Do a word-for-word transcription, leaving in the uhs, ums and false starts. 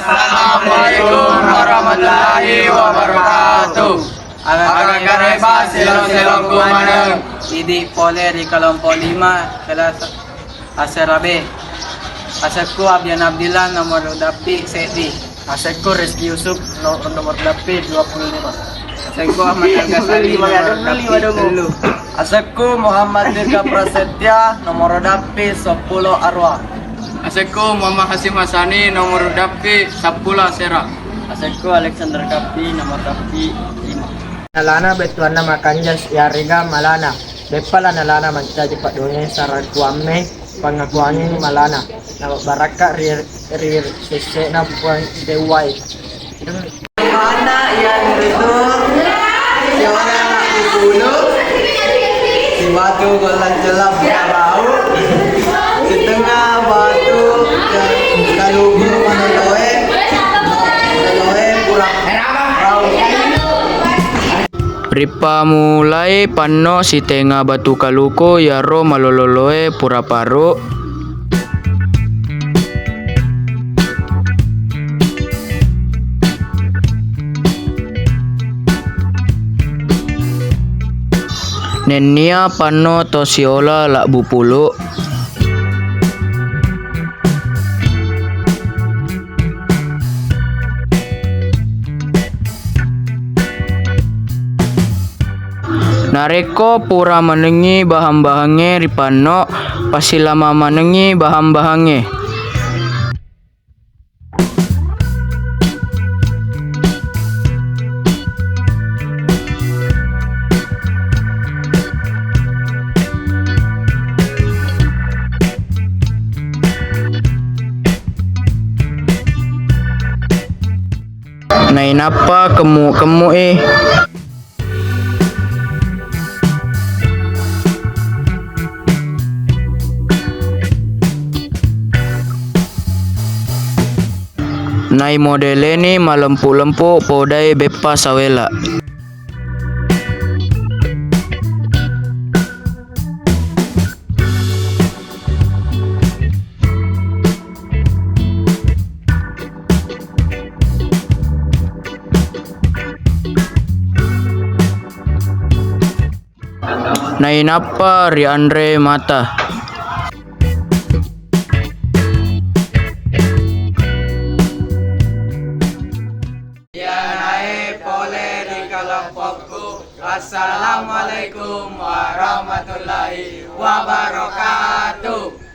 Assalamualaikum warahmatullahi wabarakatuh. Aga-aga basi lo-, selokku maneng. Idi pole ri kelompok lima, kelas A S R A B. Asekku Abdian Abdillah, nomor dappi seddi. Asekku Rizky Yusuf, no-, nomor dappi dua puluh lima. Asekku Ahmad Al Ghazali, nomor dappi tellu. Asekku Muhammad Dirga Prasetya, nomor dappi seppulo arwa. Asekku Muhammad Hasyim Hasani, nomor dappi seppulo asera. Asekku Alexander Kappi, nomor dappi lima. Nalana bettuanna makanja yarega malana. Beppa la nalana mancaji paddoangeng sarang kuamme, pangakuangengngi malana. Nabbarakka ri, ri sesse'na Puang Dewwae. Mana yang itu seorang anak sepuluh, si batu golang jelam buka bau, setengah batu kaluku manoloe, manoloe pura bau. Rippamulai panno sitenga batu kaluku, iyaro malololoe pura paru. Nennia panno to siola labbu pulu. Narekko pura manengngi bahang-bahangnge ripanno, pasilama manengngi bahang-bahangnge. Nainappa kemmu-kemmu i. Nai modeleni malempu-lempu podai beppa sawela. Nainappa rianre mata. Iyanae pole ri kelompokku. Assalamualaikum warahmatullahi wabarakatuh.